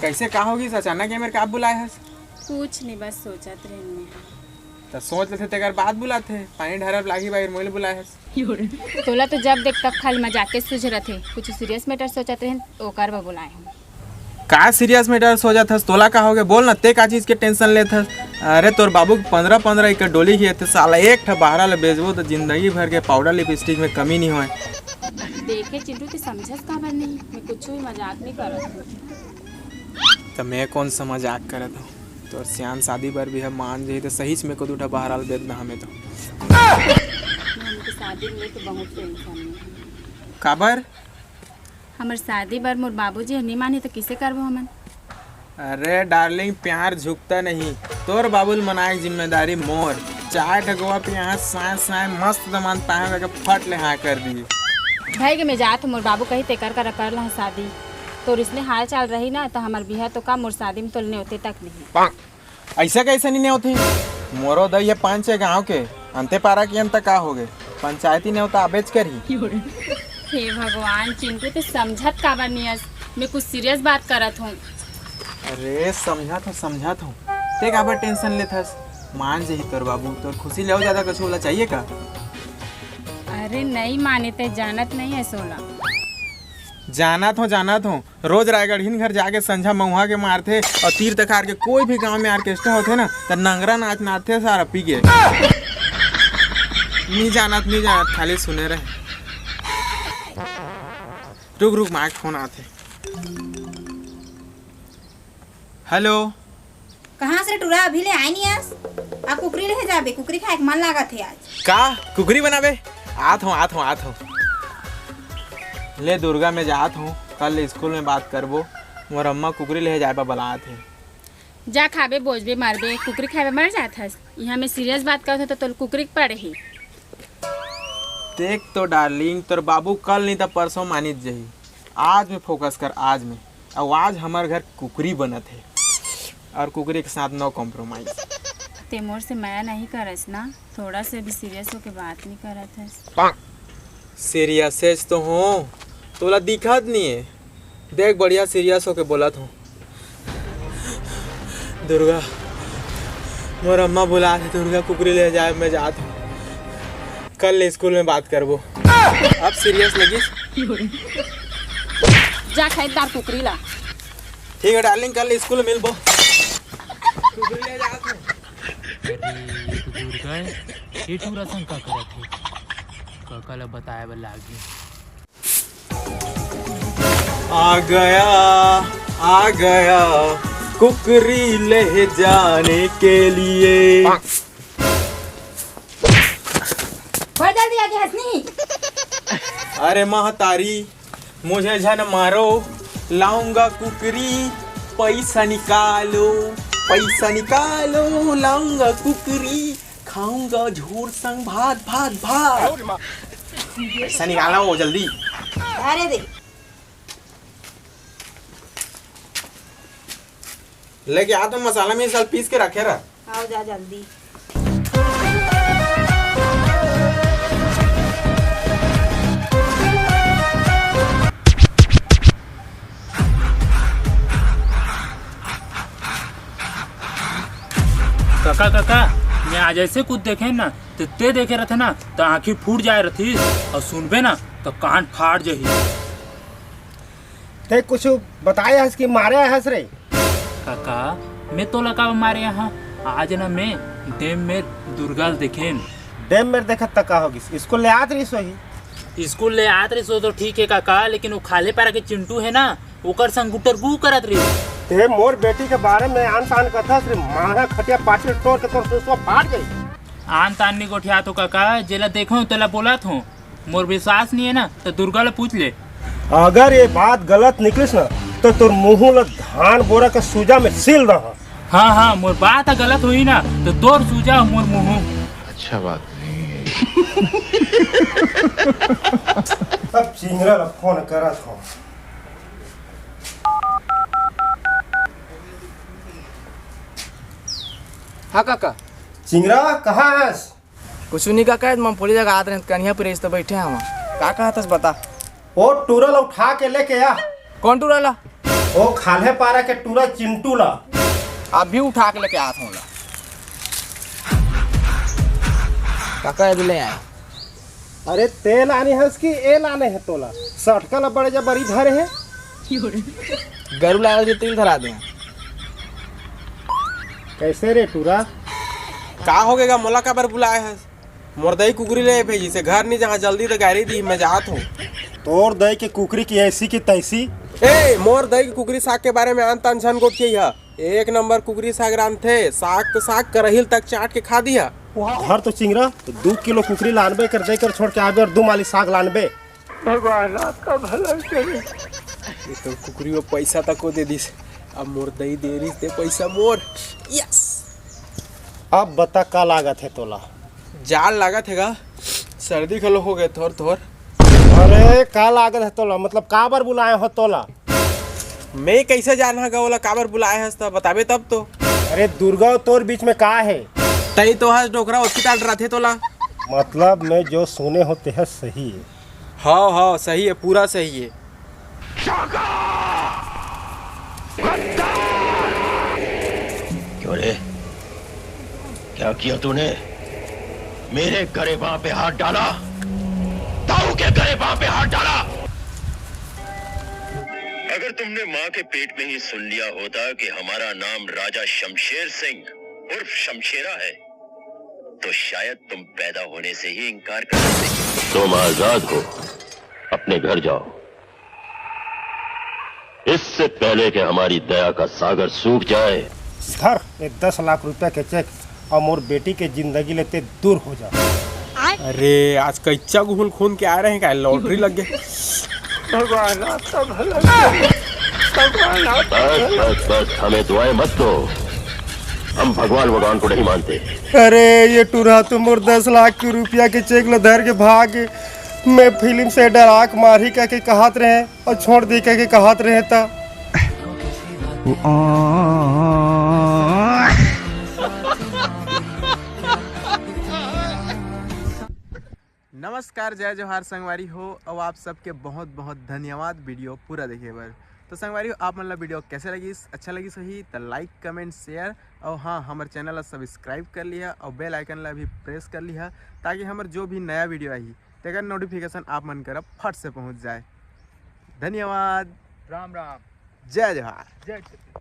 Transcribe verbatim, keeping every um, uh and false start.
कइसे, का होगिस? अचानक ये मेर का बुलाए हस? कुछ नहीं, बस सोचत रहेन मैं। त सोच लेथे, तेकर बाद बुलाथे। पानी ढारब लागी बाहिर, मोइल बुलाए हस। तोला तो जब देख तब खाली मजाके सूझ रथे। कुछ सीरियस मैटर सोचत रहेन, ओकर बर बुलाए हन। का सीरियस मैटर सोचत हस? तोला का होगे? बोल ना, ते का चीज के टेंशन लेत हस? अरे, तोर बाबू के पंद्रह पंद्रह एकड़ डोली हे, ते साला एक ठा बहरा ले बेचबो त जिंदगी भर के पाउडर लिपस्टिक में कमी नहीं होय। देखे चिंटू, ते समझस काबर नहीं? मैं कुछ भी मजाक नहीं करत हूँ। त मैं कौन सा मजाक करत हूँ? तोर सियान शादी बर भी है, मान जाही त सहीच में को दू ठा बहरा ले बेच दहा मैं तो। मैं उनके शादी में लेके बहुत टेंशन में हूँ। काबर? हमर शादी बर मोर बाबूजी ह नी मानही त किसे करबो हमन? अरे डार्लिंग, प्यार झुकता नहीं। तोर बाबू ल मनाए के जिम्मेदारी मोर। चाय ठगवा पे यहाँ साय साय मस्त दमान ताहे लगे फट ले हाँ कर दी। भाई के मैं जात हूँ, मोर बाबू कही तेकर करा कर लहा शादी। तोर इसने हाल चाल रही ना त हमर बिहा तो का, मोर शादी में तो नेवते तक नहीं। ऐसा कैसे नहीं नेवत हे? मोरो दई हे पांच छह गांव के, अंते पारा के अंत का होगे, पंचायती नेवता आबेच करही। हे भगवान, चिंटू ते समझत काबर नहीं हस? मैं कुछ सीरियस बात करत हूँ। अरे समझत हूँ, समझत हूँ, ते काबर टेंशन लेत हस? मान जही तोर बाबू, तोर खुशी ले अउ ज्यादा कुछ ओला चाहिए का? अरे नहीं माने, ते जानत नहीं है सोला। जानत हूँ, जानत हूँ, रोज रायगढ़िन घर जाके संझा महुआ के मारथे अउ तीर तखार के कोई भी गांव में ऑर्केस्ट्रा होथे ना, त नंगरा नाच नाचथे सारा पी के। नी जानत, नी जानत, खाली सुने रहे। रुक, रुक, माँ के फोन आथे। हेलो। कहाँ से टूरा अभी ले आए नहीं आस? आ कुकरी ले जाबे, कुकरी खाए के मन लागत हे आज। का? कुकरी बनाबे? आत हूँ, आत हूँ, आत हूँ। ले दुर्गा, मैं जात हूँ, कल स्कूल में बात करबो। मोर अम्मा कुकरी ले जाए बर बलात हे। जा खाबे, बोजबे, मरबे, कुकरी खाए बर मर जात हस। यहाँ मैं सीरियस बात करत हूँ तो तोल कुकरी के पड़ही। देख तो डार्लिंग, तोर बाबू कल नहीं त परसों मानित जही। आज में फोकस कर, आज में। अउ आज हमर घर कुकरी बनत हे, अउ कुकरी के साथ नो कॉम्प्रोमाइज। ते मोर से मया नहीं करस ना, थोड़ा से भी सीरियस होके बात नहीं करत हस। सीरियस तो हो, तोला दिखत नहीं है। देख, बढ़िया सीरियस होके बोलत हो। दुर्गा, मोर अम्मा बुलात हे, दुर्गा कुकरी ले जाए, मैं जात हूँ। कल स्कूल में बात करबो। अब सीरियस लगिस। जा खरीदार कुकरी ला। ठीक है डार्लिंग, कल स्कूल में मिलबो। कुकरी ले जात हूँ। अरे, ये तो दुर्गा है। ये टूरा संग का करत हे? काका ला बताए बर लागही। आ गया, आ गया, कुकरी ले जाने के लिए। बड़ जल्दी आगे हंसनी। अरे महतारी, मुझे झन मारो, लाऊंगा कुकरी, पैसा निकालो, पैसा निकालो, लाऊंगा कुकरी, खाऊंगा झोर संग भात, भात, भात। पैसा निकालो जल्दी। अरे दे। लेके आ तो मसाला में साल पीस के रखे रहा। आओ जा जल्दी। काका, काका, मैं आज ऐसे कुछ देखे ना, तो ते देखे रहते ना, तो आंखी फूट जाए रहती, और सुनबे ना, तो कान फाट जाही। ते कुछ बताए हस कि मारे हस रे? काका, मैं तोला का मारे यहाँ? आज ना मैं डेम में दुर्गा ल देखेन। डेम में देखत त का होगिस? स्कूल ले आत रहिस होही। स्कूल ले आत रहिस हो तो ठीक है काका, लेकिन वो खाल्हे पारा के चिंटू है ना, ओकर संग गुटरगू करत रहिस। ते मोर बेटी के बारे में आन तान कथस रे, मारा खटिया पाछे तोड़ के तोर सुसवा फाट जाई। आन तान नी गोठियात हो काका, जेला देखो तेला बोलत हो। मोर विश्वास नहीं है ना, तो दुर्गा ले पूछ ले। अगर ये बात गलत निकलिस ना, तो तोर मुंह ल धान बोरा के सूजा में सील दहा। हाँ, हाँ, मोर बात गलत हुई ना, तो तोर सूजा मोर मुंह। अच्छा बात नहीं है। अब चिंगरा ल फोन करत हो। हाँ काका। चिंगरा, कहाँ हस? कुछ नहीं काका, मूंगफली जगह आत रहे, कनिया पे रहिस तो बैठे हवा। का कहत हस बता। ओ टूरा ल उठा के लेके आ। कौन टूरा ला? ओ खाल्हे पारा के टूरा चिंटू ला। अभी उठा के लेके आत हूँ ला। काका, ये ले आए। अरे, तेल आने हस कि ए लाने हे तोला? सटका ला बड़े जबरी धरे हे। गरू लागल के तेल धरा दे। कैसे रे टूरा? का हो गेगा? मोला काबर बुलाए हस? मोर दई कुकरी ले भेजी से घर नहीं जहाँ जल्दी तो गाड़ी दी, मैं जात हूँ। तोर दई के कुकरी की ऐसी की तैसी। ए, मोर दई के कुकरी साग के बारे में आन तान झन गोठ के हा। एक नंबर कुकरी साग रांधथे, साग तो साग, करहिल तक चाट के खा दिया। घर तो चिंगरा, तो दू किलो कुकरी लानबे कर, दे कर छोड़ के आबे और दू माली साग लानबे। भगवान आपका भला करे। ये तो कुकरी में पैसा तको दे दिस, अब मोर दई दे रही ते पैसा मोर। यस। अब बता का लागत हे तोला? जाल लागत हे गा, सर्दी घलो हो गए थोर थोर। अरे का लागत हे तोला, मतलब काबर बुलाए हो तोला? मैं कैसे जानहा गा ओला काबर बुलाए हस त बताबे तब तो। अरे दुर्गा तोर बीच में का हे? तई तो हस डोकरा ओतकी टाल रथे तोला। मतलब मैं जो सुने हो तेह सही है। हाँ हाँ सही है, पूरा सही है। क्यों रे, क्या किया तूने? मेरे गरेबां पे हाथ डाला, ताऊ के गरेबां पे हाथ डाला। अगर तुमने माँ के पेट में ही सुन लिया होता कि हमारा नाम राजा शमशेर सिंह उर्फ शमशेरा है, तो शायद तुम पैदा होने से ही इनकार कर देते। तुम आजाद हो, अपने घर जाओ, इससे पहले कि हमारी दया का सागर सूख जाए। धर ये दस लाख रुपया के चेक और मोर बेटी के जिंदगी ले ते दूर हो जा। अरे, आज कैचा घूम घूम के आ रहे हैं, का लॉटरी लग गए। भगवान आपका भला करे। भगवान आपका बस, भला बस, बस, हमें दुआएं मत दो। हम भगवान भगवान को नहीं मानते। अरे, ये टूरा तो मोर दस लाख के रुपया के चेक ल धर के भाग। मैं फिल्म से डरा के मारही कह के कहत रहे और छोड़ दे कह के कहत रहे त। नमस्कार, जय जोहार संगवारी हो, और आप सबके बहुत बहुत धन्यवाद वीडियो पूरा देखे बर। तो संगवारी हो, आप मन ला वीडियो कैसे लगिस? अच्छा लगिस होही त लाइक, कमेंट, शेयर और हाँ, हमर चैनल ला सब्सक्राइब कर लिहा और बेल आइकन ला भी प्रेस कर लिहा, ताकि हमर जो भी नया वीडियो आही तेकर नोटिफिकेशन आप मन करा फट से पहुंच जाए। धन्यवाद। राम राम। जय जोहार। जय छत्तीसगढ़।